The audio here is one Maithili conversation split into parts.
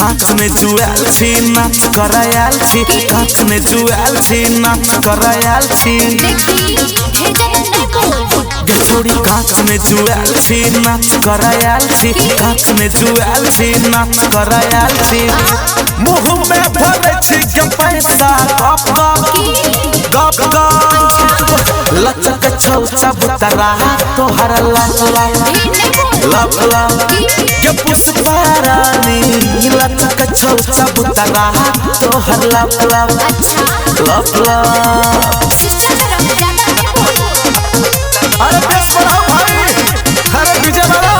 काख में जुआल छी नाच करायल छी, काख में जुआल छी नाच करायल छी। छोड़ी काख में जुआल छी नाच करायल छी, काख में जुआल छी नाच करायल छी। मुँह में भरे छी के पैसा गप गप गप गप। लचक छौ चबूतरा तोहर लप लप लप लप के पुष्पा रानी। लचक छौ चबूतरा तोहर लप लप लप लप। अरे बेस बढ़ाओ भाई, अरे विजय बढ़ाओ।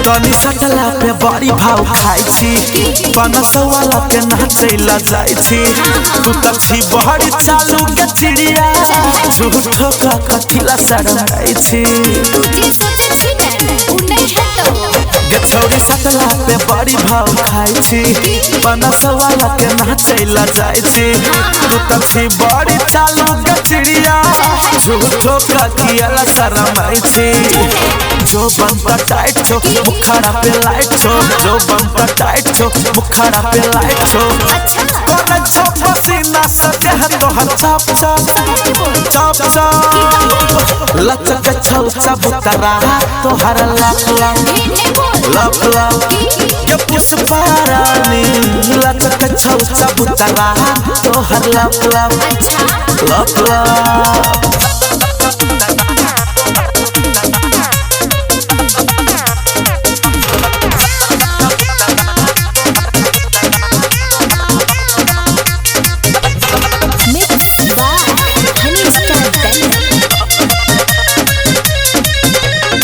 तनी सटला पे बड़ी भाव खाई छी, पनसवाला के नाचैला जाई छी। तू त छी बड़ी चालू के चिड़िया, झूठो का कथिला शरमाई छी। छौड़ी सटला पे बड़ी भाव खाई छी, पनसवाला के नाचैला जाई छी। तू त छी बड़ी चालू के चिड़िया, झूठो का कियाला शरमाई छी। जो बम्पर टाइट छो मुखड़ा पे लाइट छो, जो बम्पर टाइट छो मुखड़ा पे लाइट छो। करे छो पसीना से देह तोहर चप चप चप चप। लचक छौ चबूतरा तोहर लप लप लप लप के पुष्पा रानी। लचक छौ चबूतरा तोहर लप लप लप लप।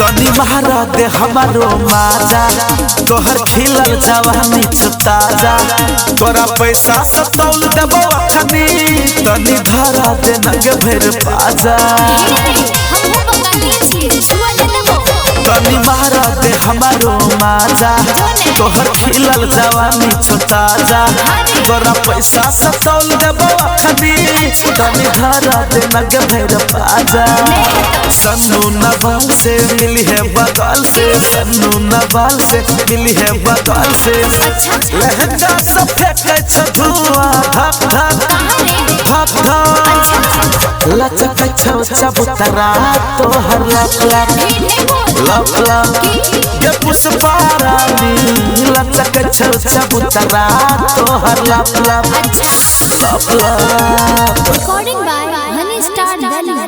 तनी मारा दे हमारो माजा, तोहर खिलल जवानी छौ ताजा। तोरा पैसा से तौल देबो अखनी, तनी धरा दे नग भरि पाजा। तनी मारा दे हमारो माजा, तोहर खिलल जवानी छौ ताजा। तोरा पैसा से तौल देबो अखनी, तनी धरा दे नग भरि पाजा। सन्नू नवाल से मिली है बगल से, सन्नू नवाल से मिली है बगल से। लहंगा से फेंके छौ धुआं धक धक धक धक। लचक छौ चबूतरा तोहर लप लप लप लप के पुष्पा रानी। लचक छौ चबूतरा तोहर लप लप लप लप। Recording by Honey Star Delhi.